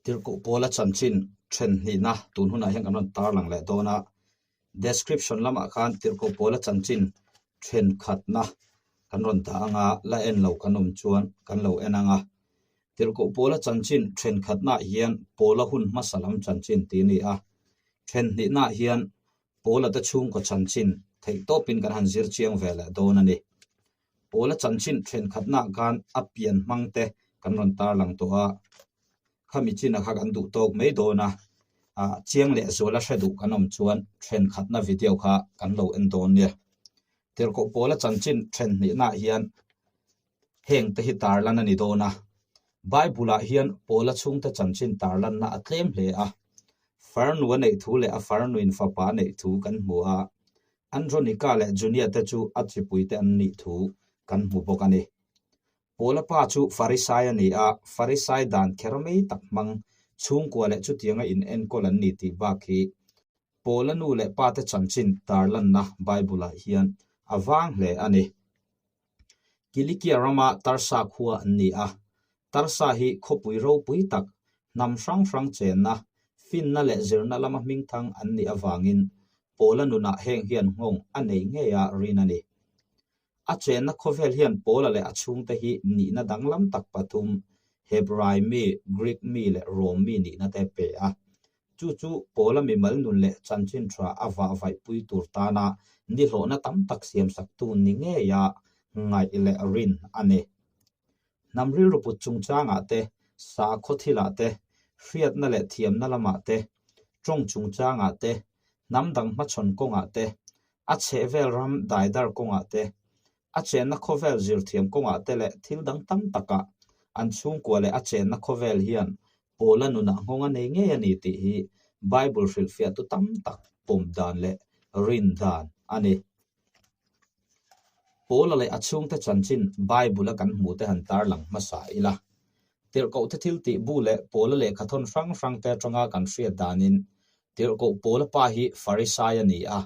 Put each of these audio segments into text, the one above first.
Tirhkoh Paula chanchin then hnihna tun hunah hian kan rawn tarlang leh dawn a, description lamah khan Tirhkoh Paula chanchin thenkhatna kan rawn dah anga la en lo kan awm chuan kan lo en ang a. Tirhkoh Paula chanchin thenkhatnaah hian Paula hun hmasa lam chanchin tih a ni a, then hnihnaah hian Paula te chhungkaw chanchin theih tawpin kan han zir chiang ve leh dawn a ni. Paula chanchin thenkhatnaah khan a pian hmang te kan rawn tarlang tawh a, khami chin a kha kan duh tawk mai dawn a, ah chiang leh zuala hre duh kan awm chuan thenkhatna video kha kan lo en dawn nia. Tirhkoh Paula chanchin then hnihnaah hian heng te hi tarlan a ni dawn a, Bible-ah hian Paula chhungte chanchin tarlanna a tlem hle a, farnu a neih thu leh a farnuin fapa a neih thu kan hmu a, Andronika leh Junia te chu a chipuite an nih thu kan hmu bawk a ni. Paula pa chu Farisai a ni a, Farisai dan kher mai tak hmang chhungkua leh chutianga in enkawl an ni tih bak hi Paula nu leh pa te chanchin tarlanna Bible-ah hian a vang hle a ni. Kilikia rama Tarsa khua an ni a, Tarsa hi khawpui ropui tak, hnam hrang hrang chenna, finna leh zirna lama hmingthang an nih avangin Paula nunah heng hian nghawng a nei ngei a rin a ni. A chenna khawvel hian Paula leh a chhungte hi nihna danglam tak pathum, Hebrai mi, Greek mi leh Rom mi nihna te pe a. Chu chu Paula mimal nun leh chanchin tha a vahvaihpui tur tana nihlawhna tam tak siamsaktu ni ngeia ngaih leh rin a ni. Hnam rilru put chungchangah te, sakhaw thilah te, hriatna leh thiamna lamah te, tawng chungchangah te, hnam dang hmachhawn kawngah te, a chhehvel ram daidar kawngah te, a chenna khawvel zirthiam kawngah te leh thil dang tam takah an chhungkua leh a chenna khawvel hian Paula nunah nghawng a nei ngei a ni tih hi Bible hrilhfiahtu tam tak pawm dan leh rin dan a ni. Paula leh a chhungte chanchin Bible-a kan hmuhte han tarlang hmasa ila. Tirhkohte thil tih bu leh Paula lehkhathawn hrang hrangte atanga kan hriat danin Tirhkoh Paula pa hi Farisai a ni a,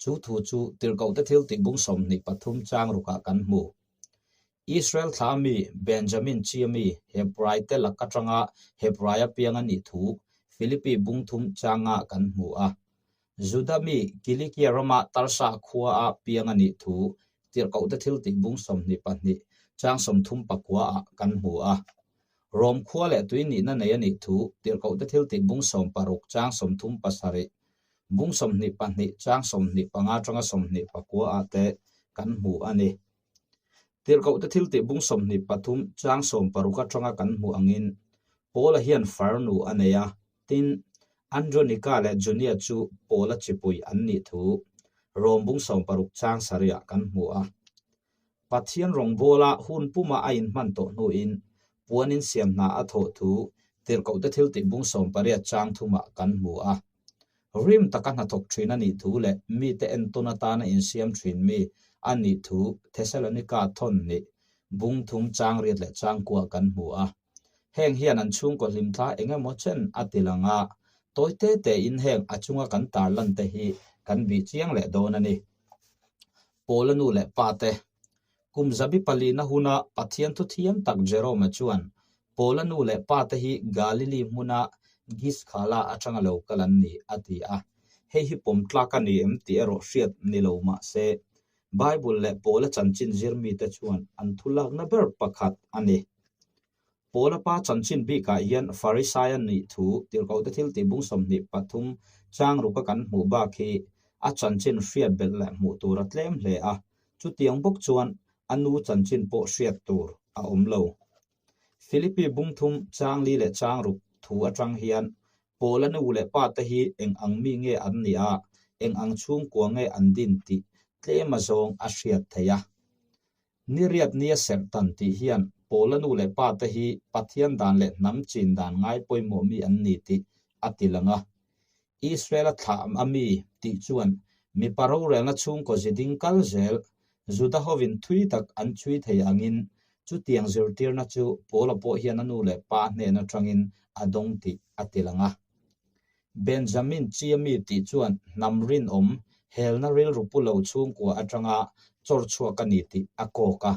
chu thu chu Tirhkohte thil tih bung 23 chang rukah kan hmu. Israel thla mi Benjamin chia mi Hebraite lak atanga Hebraia piang a nih thu Philippi bung thum changa kan hmu a. Juda mi Kilikia rama Tarsa khuaa piang a nih thu Tirhkohte thil tih bung 22 chang 39 ah kan hmu a. Rom khua leh tui nihna nei a nih thu Tirhkohte thil tih bung 16 chang 37, bung 22 chang 25 atanga 29 ah te kan hmu a ni. Tirhkohte thil tih bung 23 chang 16 atanga kan hmuh angin Paula hian farnu a nei a, tin, Andronika leh Junia chu Paula chipui an nih thu Rom bung 16 chang sarihah kan hmu a. Pathian rawngbawla hun puma a inhman tawh hnuin puanin siam hna a thawh thu Tirhkohte thil tih bung 18 chang thumah kan hmu a. Rim taka hnathawk thin a nih thu leh mite entawn atana insiam thin mi a nih thu Thesalonika thawn nih bung thum chang riat leh chang kuah kan hmu a. Heng hian an chhungkaw hlimthla eng emaw chen a ti lang a, tawi te tein heng a chunga kan tarlan te hi kan bih chiang leh dawn a ni. Paula nu leh pa te Kum zabi palina huna Pathian thuthiam tak Jerome-a chuan Paula nu leh pa te hi Galili hmuna Giskhala atanga lo kal an ni, a ti a. Hei hi pawm tlak a ni em tih erawh hriat ni lo mah se, Bible leh Paula chanchin zir mite chuan an thu lakna ber pakhat a ni. Paula pa chanchin bikah hian Farisai a nih thu Tirhkohte thil tih bung 23 chang ruka kan hmuh bak hi a chanchin hriat belh leh hmuh tur a tlem hle a, chutiang bawk chuan a nu chanchin pawh hriat tur a awm lo. Philippi bung thum chang li leh chang ruk thu atang hian Paula nu leh pa te hi eng ang mi nge an nih a, eng ang chhungkua nge an din tih tlem azawng a hriat theih a. Ni riat nia serh tan tih hian Paula nu leh pa te hi Pathian dan leh hnam chin dan ngai pawimawh mi an ni tih a ti lang a. Israel-a thlah a mi tih chuan mipa rorelna chhungkaw zi ding kal zel Juda hovin thui tak an chhui thei angin chutiang zirtirna chu Paula pawh hian a nu leh pa hnen atangin a dawng tih a ti lang a. Benjamin chia mi tih chuan hnam rinawm helna rilru pu lo chhungkua atanga chawr chhuak a ni tih a kawk a.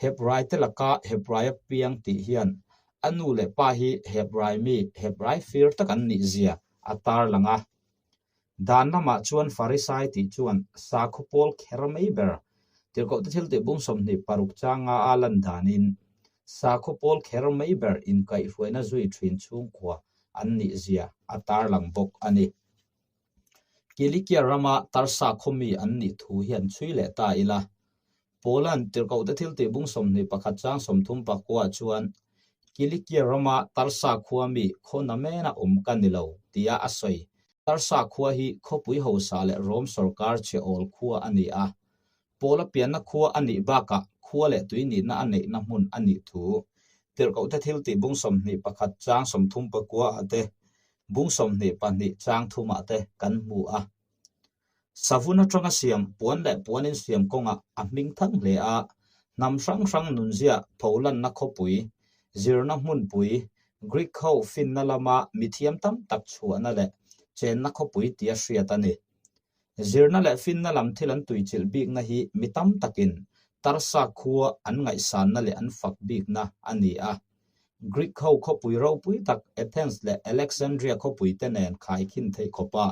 Hebraite laka Hebraia piang tih hian A nu leh pa hi Hebrai mi, Hebrai fir tak an nih zia a tarlang a. Dan lamah chuan Farisai tih chuan sakhaw pawl kher mai ber, Tirhkohte thiltih bung 26 changa a lan danin sakhaw pawl kher mai ber inkaihhruaina zui thin chhungkua an nih zia a tarlang bawk a ni. Kilikia rama Tarsa khawmi an nih thu hian chhui leh ta ila. Paula'n Tirhkohte thiltih bung 21 chang 39 chuan Kilikia rama Tarsa khua mi khaw namena awm ka ni lo tia a sawi. Tarsa khua hi khawpui hausa leh Rom sawrkar chhe awl khua a ni a. Paula pianna khua a nih bakah khua leh tui nihna a neihna hmun a nih thu Tirhkohte thiltih bung 21 chang 39 ah te bung 22 chang thumah te kan hmu a. Savun atanga siam puan leh puan insiam kawngah a hming thang hle a, hnam hrang hrang nunzia pholanna khawpui, zirna hmunpui, Greek ho finna lama mithiam tam tak chhuahna leh chenna khawpui tia hriat a ni. Zirna leh finna lam thil an tuichilh bikna hi mi tam takin Tarsa khua an ngaihsanna leh an fak bikna a ni a. Greek ho khawpui ropui tak Athens leh Alexandria khawpui te nen khaikhin theih khawpa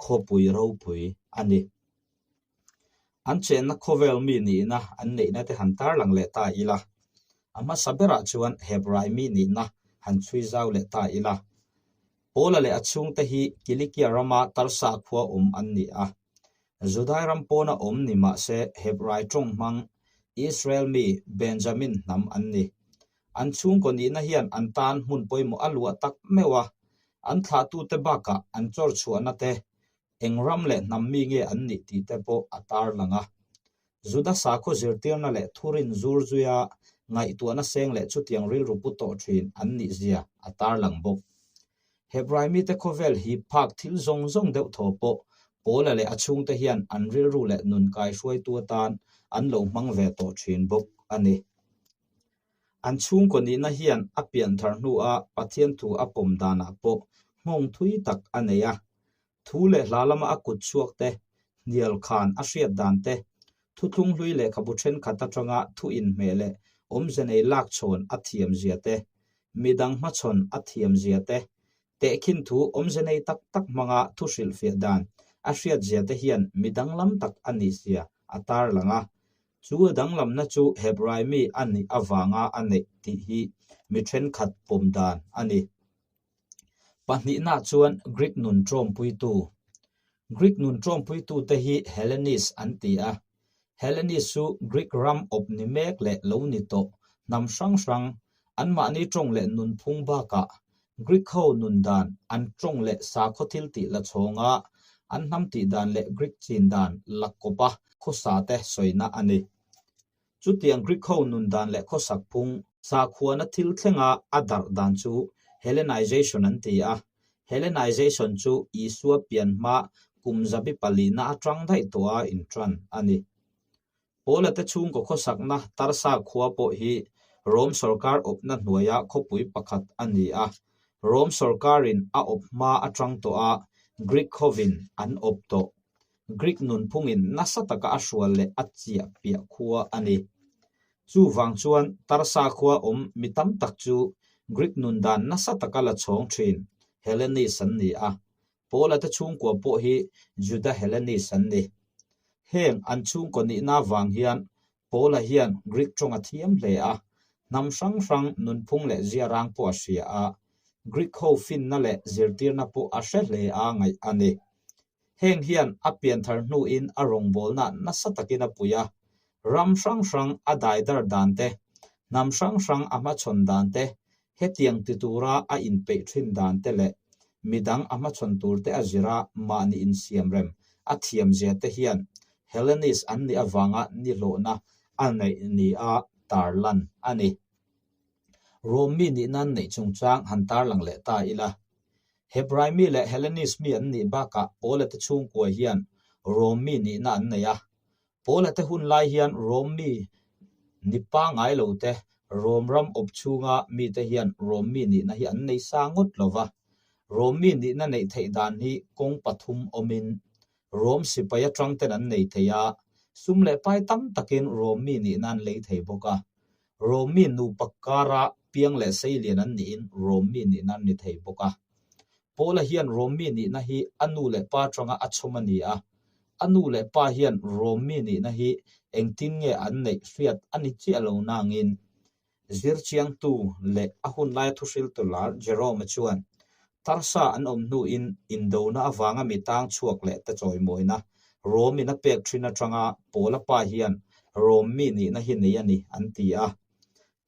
khawpui ropui a ni. An chenna khawvel mi nihna an neihna te han tarlang leh ta ila. A hmasa berah chuan Hebrai mi nihna han chhui zau leh ta ila. Paula leh a chhungte hi Kilikia rama Tarsa khua awm an ni a. Judai ram pawna awm ni mah se Hebrai tawng hmang Israel mi Benjamin hnam an ni. An chhungkaw nihna hian an tan hmun pawimawh a luah tak meuh a, an thlahtute bakah an chawr chhuahna te, eng ram leh hnam mi nge an nih tih te pawh a tarlang a. Juda sakhaw zirtirna leh thurin zur zuia ngaihtuahna seng leh chutiang rilru pu tawh thin an nih zia a tarlang bawk. Hebrai mite khawvel hi phak thil zawng zawng deuh thaw pawh Paula leh a chhungte hian an rilru leh nun kaihruaitu atan an lo hmang ve tawh thin bawk a ni. An chhungkaw nihna hian a pianthar hnua Pathian thu a pawm danah pawh nghawng thui tak a nei a. Thu leh hla lama a kut chhuak te, hnial khan a hriat dan te, thuthlung hlui lehkhabu thenkhat atanga thu inhmeh leh awmze nei lak chhawn a thiam zia te, midang hmachhawn a thiam zia te, tehkhin thu awmze nei tak tak hmanga thu hrilhfiah dan a hriat zia te hian mi danglam tak a nih zia a tarlang a. Chu a danglamna chu Hebrai mi a nih avanga a neih tih hi mi thenkhat pawm dan a ni. Pahnihna chuan Greek nun ṭawmpuitu. Greek nun ṭawmpuitute hi Hellenist an ti a. Hellenist chu Greek ram awp ni mek leh lo ni tawh hnam hrang hrang, anmahni ṭawng leh nunphung bakah Greek ho nun dan, an ṭawng leh sakhaw thil tih la chhawnga an hnam tih dan leh Greek chin dan la kawpa khawsa te sawina a ni. Chutiang Greek ho nun dan leh khawsak phung, sakhuana thil thlenga a darh dan chu Hellenization an ti a. Hellenization chu Isua pian hma kum zabi palina atang daih tawha inṭan a ni. Paula te chhungkaw khawsakna Tarsa khua pawh hi Rom sawrkar awpna hnuaia khawpui pakhat a ni a. Rom sawrkarin a awp hma atang tawha Greek hovin an awp tawh. Greek nunphungin nasa taka a hrual leh a chiah piah khua a ni. Chuvang chuan Tarsa khua awm mi tam tak chu Greek nun dan nasa taka la chhawng thin Hellenist an ni a. Paula te chhungkua pawh hi Juda Hellenist an ni. Heng an chhungkaw nihna vang hian Paula hian Greek tawng a thiam hle a, hnam hrang hrang nunphung leh ziarang pawh a hria a, Greek ho finna leh zirtirna pawh a hre hle a ngaih a ni. Heng hian a pianthar hnuin a rawngbawlna nasa takin a pui a, ram hrang hrang a daidar dan te, hnam hrang hrang a hmachhawn dan te, hetiang ti tura a inpeih thin dan te leh midang a hmachhawn tur te a zira mahni insiamrem a thiamzia te hian Hellenist an nih avanga nihlawhna a neih nia tarlan a ni. Rom mi nihna an neih chungchang han tarlang leh ta ila. Hebrai mi leh Hellenist mi an nih bakah Paula te chhungkua hian Rom mi nihna an nei a. Paula te hun lai hian Rom mi ni pangngai lo te, Rom ram awp chhunga mite hian Rom mi nihna hi an nei sa ngawt lo va. Rom mi nihna neih theih dan hi kawng pathum awmin Rom sipai atang ten an nei thei a, sum leh pai tam takin Rom mi nihna an lei thei bawk a. Rom mi nupa kara piang leh seilian an niin Rom mi nihna an ni thei bawk a. Paula hian Rom mi nihna hi a nu leh pa atanga a chhawm a ni a. A nu leh pa hian Rom mi nihna hi engtin nge an neih hriat a ni chiah lo nangin Zirchiangtu leh a hunlaia thuhriltu lar Jerome-a chuan, Tarsa an awm hnuin indona avanga mi tang chhuak leh te chawimawina Rom-in a pek thin atanga Paula pa hian Rom mi nihna hi nei a ni, an ti a.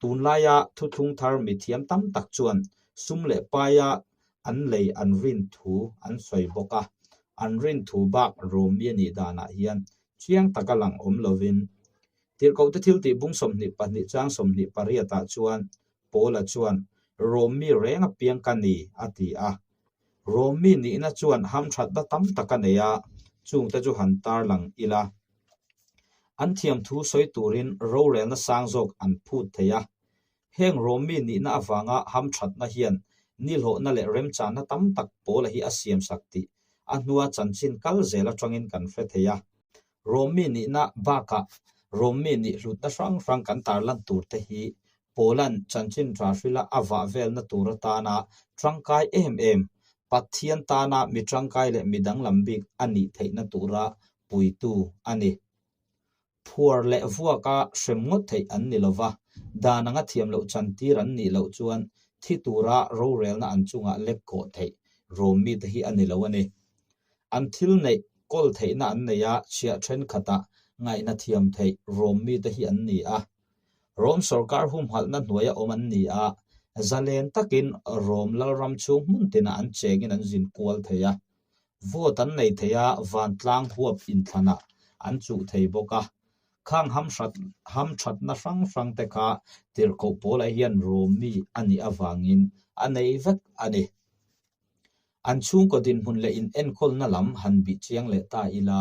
Tunlaia thuthlung thar mithiam tam tak chuan sum leh paia an lei an rin thu an sawi bawk a, an rin thu bak Rom mi a nih danah hian chiang taka lang awm lovin Tirhkohte thiltih bung 22 chang 28 ah chuan Paula chuan, Rom mi reng a piang ka ni, a ti a. Rom mi nihna chuan hamthatna tam tak a nei a, chungte chu han tarlang ila. An thiamthu sawi turin rorelna sang zawk an phut thei a. Heng Rom mi nihna avanga hamthatna hian nihlawhna leh remchanna tam tak Paula hi a siamsak tih a hnua chanchin kal zel atangin kan hre thei a. Rom mi nihna bakah Rom mi nih hlutna hrang hrang kan tarlan tur te hi Paula'n chanchin tha hrila a vah velna tur atana tangkai em em, Pathian tana mi tangkai leh mi danglam bik a nih theihna tura puitu a ni. Phuar leh vuaka hrem ngawt theih an ni lova, dan anga thiam loh chantir an nih loh chuan thi tura rorelna an chungah lek kawh theih Rom mite hi a ni lo a ni. An thil neih kawl theihna an nei a, chhiah thenkhatah ngaihna thiam theih Rom mite hi an ni a. Rom sorkar humhalhna hnuaia awm an ni a, zalen takin Rom lalram chhung hmun tinah an chengin an zin kual thei a. Vote an nei thei a, vantlang huap inthlanah an chuh thei bawk a. Khang hamthatna hrang hrang te kha tirhkoh pawlah hian Rom mi a nih avangin a nei vek a ni. An chhungkaw dinhmun leh inenkawlna lam han bih chiang leh ta ila,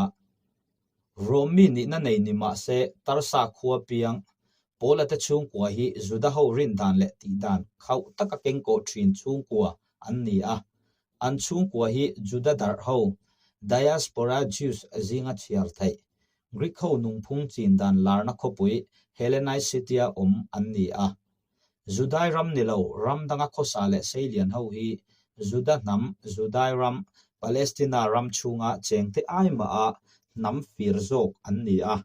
Rom mi nihna nei ni mah se Tarsa khua piang Paula te chhungkua hi Juda ho rin dan leh tih dan khauh taka kengkawh thin chhungkua an ni a. An chhungkua hi Juda darh ho, Diaspora Jews, zinga chhiar theih, Greek ho nungphung chin dan larna khawpui Hellenized city-a awm an ni a. Judai ram ni lo, ram danga khawsa leh seilian ho hi Juda hnam, Judai ram, Palestina ram chhunga chengte ai maha hnam fir zawk an ni a.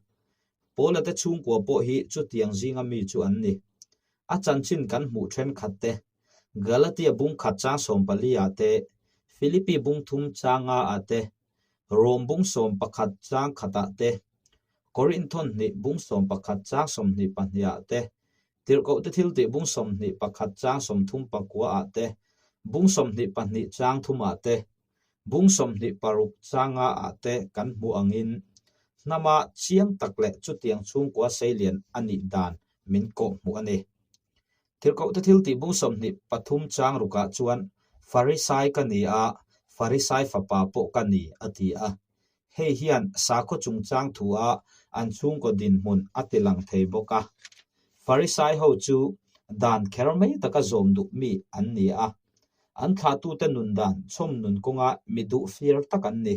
Paula te chhungkua pawh hi chutiang zinga mi chu an ni. A chanchin kan hmuh thenkhat te, Galatia bung khat chang 14 ah te, Philippi bung thum chang nga ah te, Rom bung 11 chang khat ah te, Korinthon hnih bung 11 chang 22 ah te, Tirhkohte thiltih bung 21 chang 39 ah te, bung 22 chang thum ah te, bung 26 chang nga ah te kan hmuh angin hnama chiang tak leh chutiang chhungkua seilian a nih dan min kawh hmuh a ni. Tirhkohte thiltih bung 23 chang rukah chuan Farisai ka ni a, Farisai fapa pawh ka ni a ti a. Hei hian sakhaw chungchang thua an chhungkaw dinhmun a ti lang thei bawk a. Farisai ho chu dan kher mai taka zawm duh mi an ni a, an thlahtute nun dan chhawm nun kawnga mi duh fir tak an ni.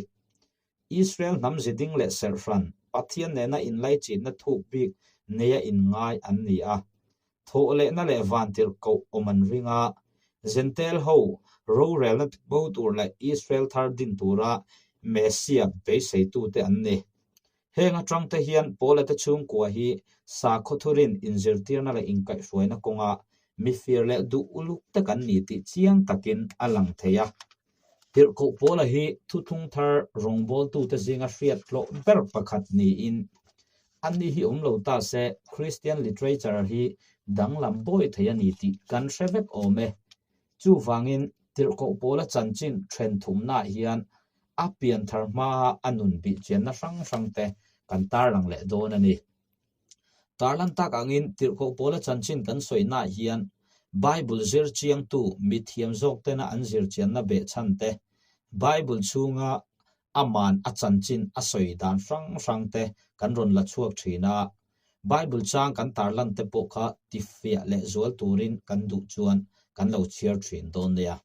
Israel hnam ziding leh serhhran, Pathian nena inlaichinna thuk bik neia inngai an ni a. Thawhlehna leh vantirhkoh awm an ring a, Jentail ho rorelna bo tur leh Israel thar din tura Messiah beiseitute an ni. Heng atangte hian Paula te chhungkua hi sakhaw thurin inzirtirna leh inkaihhruaina kawnga mifir leh duh uluk tak an ni tih chiang takin a lang thei a. Tirhkoh Paula hi thuthlung thar rawngbawltute zinga hriat hlawh ber pakhat niin Ani hi awm lo ta se Christian literature hi danglam bawi thei a ni tih kan hre vek awm e. Chuvangin Tirhkoh Paula chanchin then thumnaah hian a pianthar hmaa a nun bihchianna hrang hrangte kan tarlang leh dawn a ni. Tarlan tak angin Tirhkoh Paula chanchin kan sawinaah hian Bible zir chiangtu mithiam zawk tena an zirchianna behchhan te, Bible chhunga aman a chanchin a sawi dan hrang hrang te kan rawn la chhuak thin a, Bible chang kan tarlan te pawh kha tifiah leh zual turin kan duh chuan kan lo chhiar thin dawn nia.